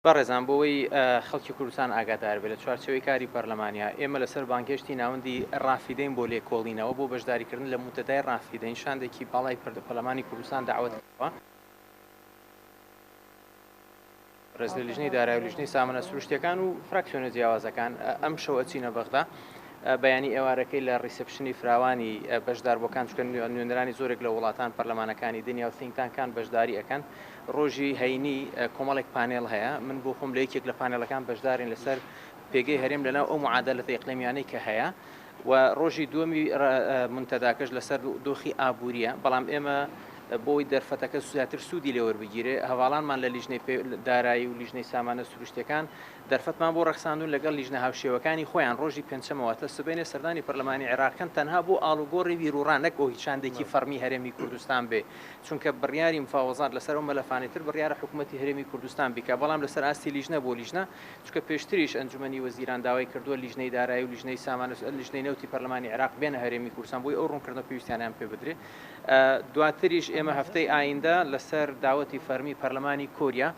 بەڕێزان بۆ ئەوەی خەڵکی کوردستان ئاگادار بێت لە چوارچێوەی کاری پەرلەمانیا ئێمە لەسەر بانگهێشتی ناوەندی ڕافیدەین بۆ لێکۆڵینەوە بۆ بەشداریکردن لە مونتەدای ڕافیدەین شاندێکی باڵای پەرلەمانی کوردستان دەعوەت کراوە. ڕێز لە لیژنەی دارایی و لیژنەی سامانە سروشتیەکان و فراکسیۆنە جیاوازەکان ئەمشەو ئەچینە بەغدا بەیانی ئێوارەکەی لە reception ی فراوانی بەشداربووەکان چونکە نوێنەرانی زۆرێک لە وڵاتان پەرلەمانەکانی دنیا و think tank ەکان بەشداری ئەکەن ڕۆژی هەینی کۆمەڵێک پانێڵ هەیە من بۆ خۆم لە یەکێک لە پانێڵەکان بەشدارین لەسەر پێگەی هەرێم لەناو ئەو معادلەتە ئیقلیمیانەی کە هەیە و ڕۆژی دووەمی مونتەداکەش لەسەر دۆخی ئابووریە بەڵام ئێمە بۆی دەرفەتەکە زیاتر سوودی لێوەربگیرێ هەواڵانمان لە لیژنەی دارایی و لیژنەی سامانە سروشتەکان دەرفەتمان بۆ ڕەخساندون لەگەڵ لیژنە هاوشێوەکانی خۆیان ڕۆژی پێنجشەممە واتە سبەینێ سەردانی پەرلەمانی عێراق کەن تەنها بۆ ئاڵوگۆڕی بیروڕا نەک بۆ هیچ شاندێکی فەڕمی هەرێمی کوردستان بێ چونکە بڕیاری مفاوەزات لەسەر ئەو مەلەفانەی تر بڕیارە حکومەتی هەرێمی کوردستان بیکا بەڵام لەسەر ئاستی لیژنە بۆ لیژنە چونکە پێشتریش ئەنجومەنی وەزیران داوای کردووە لیژنەی دارایی و لیژنەی سامان لیژنەی نەوتی پەرلەمانی عێراق بێنە هەرێمی کوردستان بۆی ئەو ڕوونکردنەوە پێویستیانیان پێ بدرێ دواتریش ئێمە هەفتەی ئایندە لەسەر داوەتی فەرمی پەرلەمانی کۆریا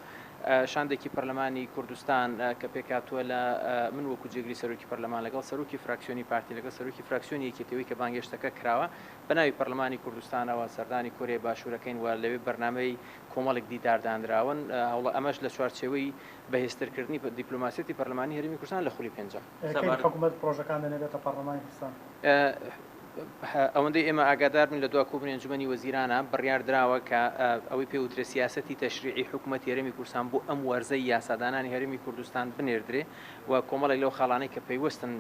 شاندێکی پەرلەمانی کوردستان کە پێکهاتووە لە من وەکو جێگری سەرۆکی پەرلەمان لەگەڵ سەرۆکی فراکسیۆنی پارتی لەگەڵ سەرۆکی فراکسیۆنی یەکێتیەوەی کە بانگێشتەکە کراوە بە ناوی پەرلەمانی کوردستانەوە سەردانی کۆریای باشوورەکەین و لەوێ بەرنامەی کۆمەڵێک دیدار دانراون هەوڵە ئەمەش لە چوارچێوەی بەهێزترکردنی دیپلۆماسیەتی پەرلەمانی هەرێمی کوردستان لە خولی پێنجەم. کەی حکومەت پڕۆژەکان دەنێرێتە پەڕلەمانی کوردستان؟ ئەوەندەی ئێمە ئاگادار بین لە دوا کۆبوونی ئەنجومەنی وەزیرانە بڕیار دراوە کە ئەوەی پێ وترێ سیاسەتی تەشریعی حکومەتی هەرێمی کوردستان بۆ ئەم وەرزەی یاسادانانی هەرێمی کوردستان بنێردرێ و کۆمەڵێک لەو خاڵانەی کە پەیوەستن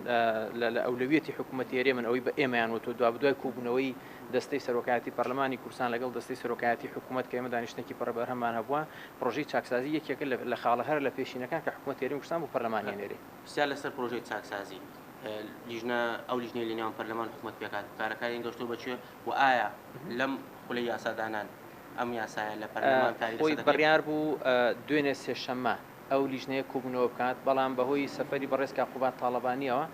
لە ئەولەویەتی حکومەتی هەرێمن ئەوەی بە ئێمەیان وتووە دوابەدوای کۆبوونەوەی دەستەی سەرۆکایەتی پەرلەمانی کوردستان لەگەڵ دەستەی سەرۆکایەتی حکومەت کە ئێمە دانیشتنێکی پڕبەرهەممان هەبووە پڕۆژەی چاکسازی یەکێکە لە خاڵە هەرە لە پێشینەکان کە حکومەتی هەرێمی کوردستان بۆ پەرلەمانی ئەنێرێ. پرسیار لەسەر پڕۆژەی چاکسازی، لیژنە ئەو لیژنەی لە نێوان پەرلەمان و حکومەت پێکهات کارەکانیان گەشتووە بە کوێ و ئایا لەم خولەی یاسادانان ئەم یاسایە لە پەرلەمان کاری خۆی لەسەر دەکرێت؟ بڕیار بوو دوێنێ سێشەممە ئەو لیژنەیە کۆبوونەوە بکات، بەڵام بەهۆی سەفەری بەڕێز کاک قوباد تاڵەبانییەوە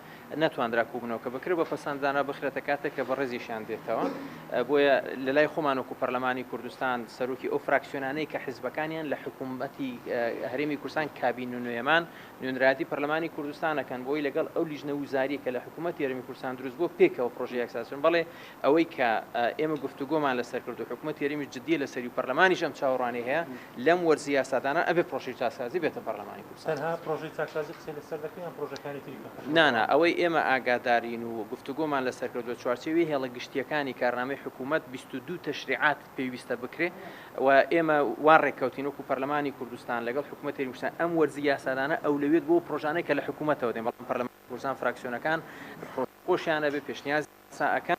نەتواندرا کۆبوونەوەکە بکرێت و بە پەسەنددانرا بخرێتە کاتێک کە بەڕێزیشیان دێتەوە. بۆیە لەلای خۆمان وەکو پەرلەمانی کوردستان سەرۆکی ئەو فراکسیۆنانەی کە حزبەکانیان لە حکوومەتی هەرێمی کوردستان کابینە نوێیەمان نوێنەرایەتی پەرلەمانی کوردستان ئەکەن بۆی لەگەڵ ئەو لیژنە وزاریە کە لە حکوومەتی هەرێمی کوردستان دروست بووە پێکەوە پرۆژەی یەکسازبن. بەڵێ ئەوەی کە ئێمە گفتوگۆمان لەسەر کرد و حکوومەتی هەرێمیش جدیە لەسەری و پەرلەمانیش ئەم چاوەڕوانی هەیە لەم وەرزی یاسادانان ئەبێ پرۆژەی چاکسازی بێتە پەرلەمانی کوردستان. تەنها پرۆژەی چاکسازی قسەی لەسەر دەکەن یان پرۆژەکانی تری کە حکومەت نا نا ئەوەی ئێمە ئاگادارین و گفتوگۆمان لەسەر کردووە چوارچێوی هێڵە گشتییەکانی کارنامەی حکوومەت 22 تەشریعات پێویستە بکرێ و ئێمە وا ڕێککەوتین وەکو پەرلەمانی کوردستان لەگەڵ حکوومەتی هەرێمی کوردستان ئەم وەرزی یاسادانە ئەولەویەت بۆ ئەو پرۆژانەی کە لە حکوومەتەوە دێن بەڵام پەرلەمانی کوردستان فراکسیۆنەکان پرۆژەی خۆشیان هەبێ پێشنیازی یاسا ئەکەن.